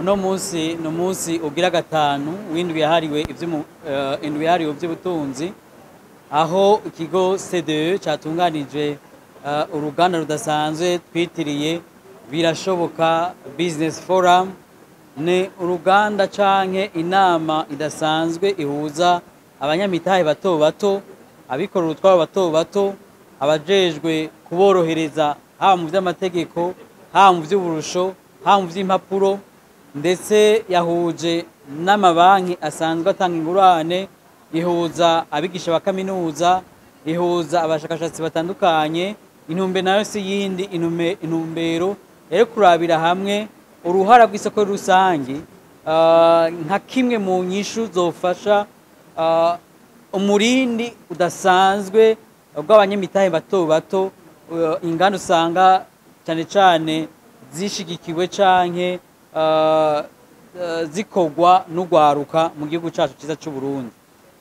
Uno munsi ni umunsi ugira gatanu w'indwi yahariwe indwi yahariwe ivy'ubutunzi, aho ikigo CDE catunganije uruganda rudasanzwe twitiriye Birashoboka Business Forum. Ni uruganda canke inama idasanzwe ihuza abanyamitahe bato bato, abikorera utwabo bato bato, abajejwe kuborohereza haba mu vy'amategeko, haba mu vy'uburusho, haba mu vy'impapuro, ndetse yahuje n'amabanki asanzwe atanga ingurane, ihuza abigisha ba kaminuza, ihuza abashakashatsi batandukanye. Intumbe nayo si yindi, intumbero rero kurabira hamwe uruhara rw'isoko rusange nka kimwe mu nyishu zofasha umurindi udasanzwe bw'abanyamitahe bato bato, inganda usanga cyane cyane zishigikiwe canke zikorwa n'urwaruka mu gihugu cyacu cyiza cy'u Burundi.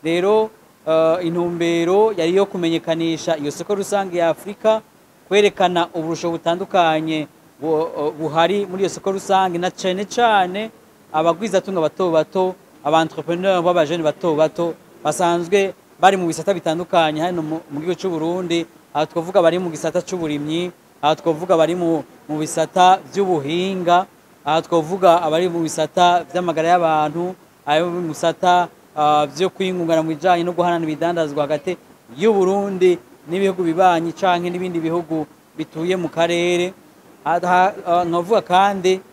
Rero intumbero yari yo kumenyekanisha iyo soko rusange ya Afurika, kwerekana uburusho butandukanye buhari muri iyo soko rusange, na cyane cyane abagwizatunga bato bato, aba entrepreneur b'abajene bato bato basanzwe bari mu bisata bitandukanye hano mu gihugu cy'u Burundi. Aha twavuga bari mu gisata c'uburimyi, aha twavuga bari mu bisata by'ubuhinga, aha twavuga abari mu bisata vy'amagara y'abantu, abari mu bisata vyo kwiyungungana mu bijanye no guhanana ibidandazwa hagati y'u Burundi n'ibihugu bibanyi canke n'ibindi bihugu bituye mu karere. Nkavuga kandi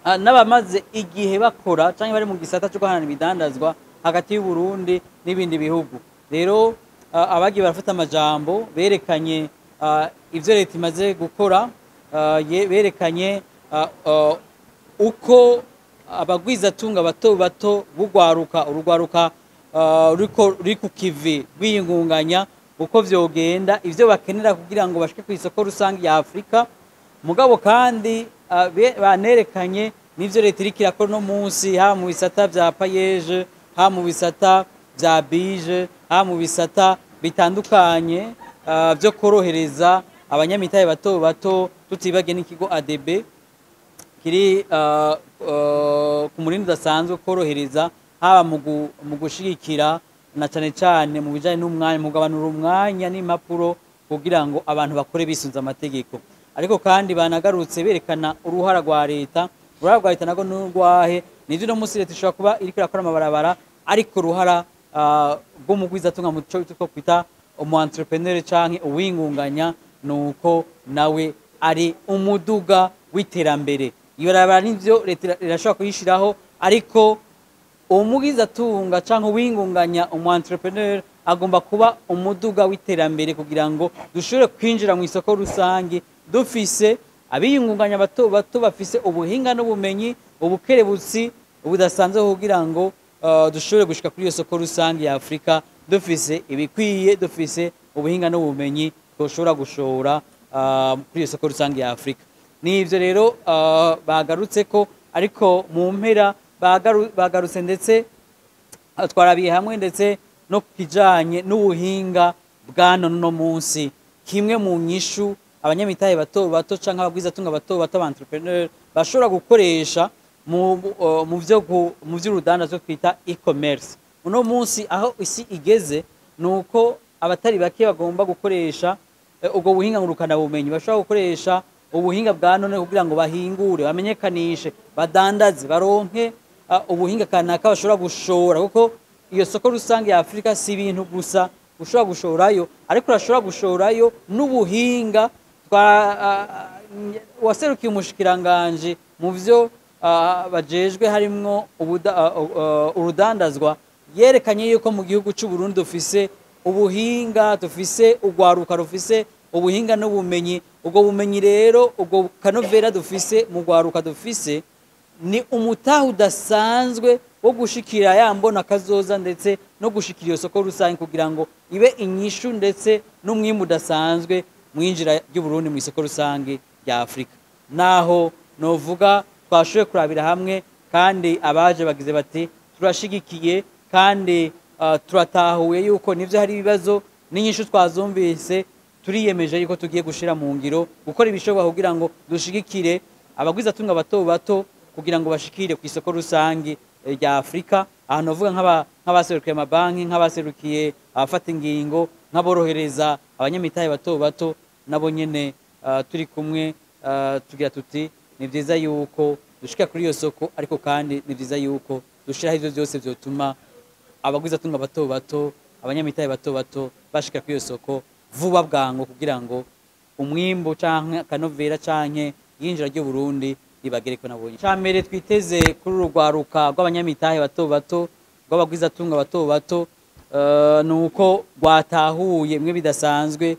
n'abamaze igihe bakora canke bari mu gisata cyo guhanana ibidandazwa hagati y'u Burundi n'ibindi bihugu. Rero abagiye barafata amajambo berekanye ivyo leta imaze gukora, berekanye uko abagwizatunga bato bato bugwaruka, urugwaruka ruriko ruri ku kivi rwiyungunganya, uko vyogenda, ivyo bakenera kugira ngo bashike ku isoko rusange ya Afurika. Mugabo kandi banerekanye n'ivyo leta iriko irakora uno munsi, haba mu bisata vya PAEEJ, haba mu bisata vya BIJE, haba mu bisata bitandukanye vyo korohereza abanyamitahe bato bato, tutibagiye n'ikigo ADB kiri ku murindi udasanzwe korohereza, haba mu gushigikira na cane cane mu bijanye n'umwanya, mu kugabanura umwanya n'impapuro kugira ngo abantu bakore bisunze amategeko. Ariko kandi banagarutse berekana uruhara rwa leta. Uruhara rwa leta nago n'urwahe? Nivyo, uno munsi leta ishobora kuba iriko irakora amabarabara, ariko uruhara rw'umugwizatunga mu co two kwita umu entrepreneur canke uwingunganya nuko nawe ari umuduga w'iterambere. Ibarabara nivyo leta irashobora kuyishiraho, ariko umugwizatunga canke uwingunganya, umu entrepreneur, agomba kuba umuduga w'iterambere kugira ngo dushobore kwinjira mu isoko rusange dufise abiyungunganya bato bato bafise ubuhinga n'ubumenyi, ubukerebutsi budasanzwe, kugira ngo dushobore gushika kuri iyo soko rusange ya Afurika dufise ibikwiye, dufise ubuhinga n'ubumenyi twoshobora gushora kuri iyo soko rusange ya Afurika. Nivyo rero bagarutse ko, ariko mu mpera bagarutse ndetse twarabiye hamwe ndetse no kijanye n'ubuhinga bwa none uno munsi, kimwe mu nyishu abanyamitahe bato bato canke abagwizatunga bato bato, aba entrepreneur, bashobora gukoresha mu vy'urudandazwa twita e-commerce. Uno munsi aho isi igeze nuko abatari bake bagomba gukoresha ubwo buhinga ngurukana bumenyi, bashobora gukoresha ubuhinga bwa none kugira ngo bahingure, bamenyekanishe, badandaze, baronke ubuhinga kanaka bashobora gushora, kuko iyo soko rusange ya Afurika si ibintu gusa ushobora gushorayo, ariko urashobora gushorayo n'ubuhinga. Waserukiye umushikiranganje mu vyo bajejwe harimwo urudandazwa yerekanye yuko mu gihugu c'u Burundi dufise ubuhinga, dufise urwaruka rufise ubuhinga n'ubumenyi. Ubwo bumenyi rero, ubwo kanovera dufise mu rwaruka dufise, ni umutahe udasanzwe wo gushikira ya mbona kazoza, ndetse no gushikira iyo soko rusange kugira ngo ibe inyishu ndetse n'umwimbu udasanzwe mwinjira ry'u Burundi mu isoko rusange rya Afurika. Naho novuga twashoboye kurabira hamwe, kandi abaje bagize bati turashigikiye kandi turatahuye yuko nivyo hari ibibazo n'inyishu twazumvise, turiyemeje yuko tugiye gushira mu ngiro, gukora ibishoboka kugira ngo dushigikire abagwizatunga bato bato. kugira ngo bashikire ku isoko rusangi rya Afrika. Ahantu bavuga nk'abaserukiye amabanki, nk'abaserukiye abafata ingingo, nk'aborohereza abanyamitahe bato bato, nabo nyene turi kumwe, tugira tuti ni vyiza yuko dushika kuri iyo soko, ariko kandi ni vyiza yuko dushiraho ivyo vyose vyotuma abagwizatunga bato bato, abanyamitahe bato bato bashika kuri iyo soko vuba bwango, kugira ngo umwimbu canke akanovera canke yinjira ry'u Burundi ribagereko nabo. Icambere twiteze kuri uru rwaruka rw'abanyamitahe bato bato, rw'abagwizatunga bato bato, nuko rwatahuye mwe bidasanzwe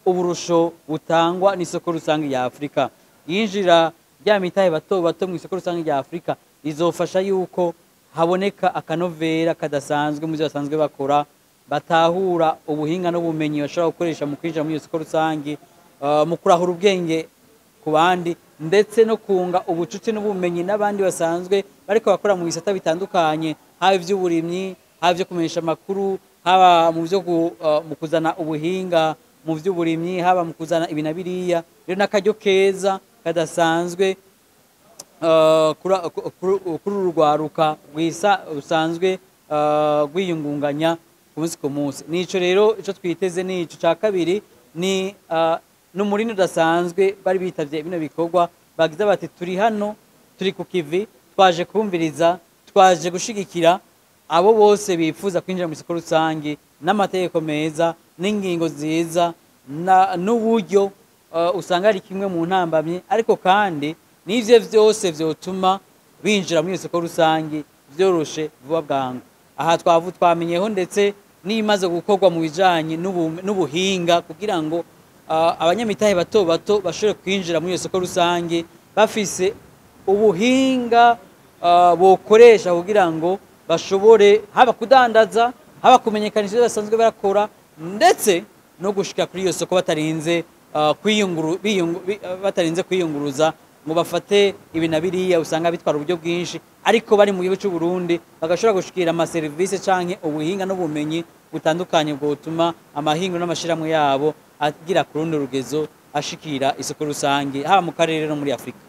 uburusho butangwa n'isoko rusange ya Afrika. Yinjira rya mitahe bato bato mu isoko rusange rya Afrika izofasha yuko haboneka akanovera kadasanzwe mu byo basanzwe bakora, batahura ubuhinga n'ubumenyi bashobora gukoresha mu kwinjira muri iyo soko rusange, mu kurahura ubwenge ku bandi, ndetse no kunga ubucuti n'ubumenyi n'abandi basanzwe bariko bakora mu bisata bitandukanye, haba ivy'uburimyi, haba ivyo kumenyesha amakuru, haba mu vyo mu kuzana ubuhinga mu vy'uburimyi, haba mu kuzana ibi na biriya. Rero n'akaryo keza kadasanzwe kuri uru rwaruka rwisa rusanzwe rwiyungunganya ku munsi ku munsi. Nico rero ico twiteze. Nico ca kabiri ni n'umurindi udasanzwe bari bitavye bino bikorwa, bagize bati turi hano, turi ku kivi, twaje kumviriza, twaje gushigikira abo bose bifuza kwinjira mu isoko rusange n'amategeko meza n'ingingo nziza n'uburyo usanga ari kimwe mu ntambamye, ariko kandi n'ivyo vyose vyotuma binjira muri isoko rusange vyoroshe vuba bwangu. Aha twamenyeho ndetse n'imaze gukorwa mu bijanye n'ubuhinga kugira ngo abanyamitahe bato bato bashobore kwinjira muri iyo soko rusange bafise ubuhinga bokoresha kugira ngo bashobore haba kudandaza, haba kumenyekanisha ibyo basanzwe barakora, ndetse no gushika kuri iyo soko batarinze batarinze kwiyunguruza ngo bafate ibi na biriya usanga bitwara uburyo bwinshi, ariko bari mu gihugu cy'u Burundi bagashobora gushikira amaserivisi canke ubuhinga n'ubumenyi butandukanye bwotuma amahingo n'amashirahamwe yabo agira ku rundi rugezo ashikira isoko rusange, haba mu karere no muri Afrika.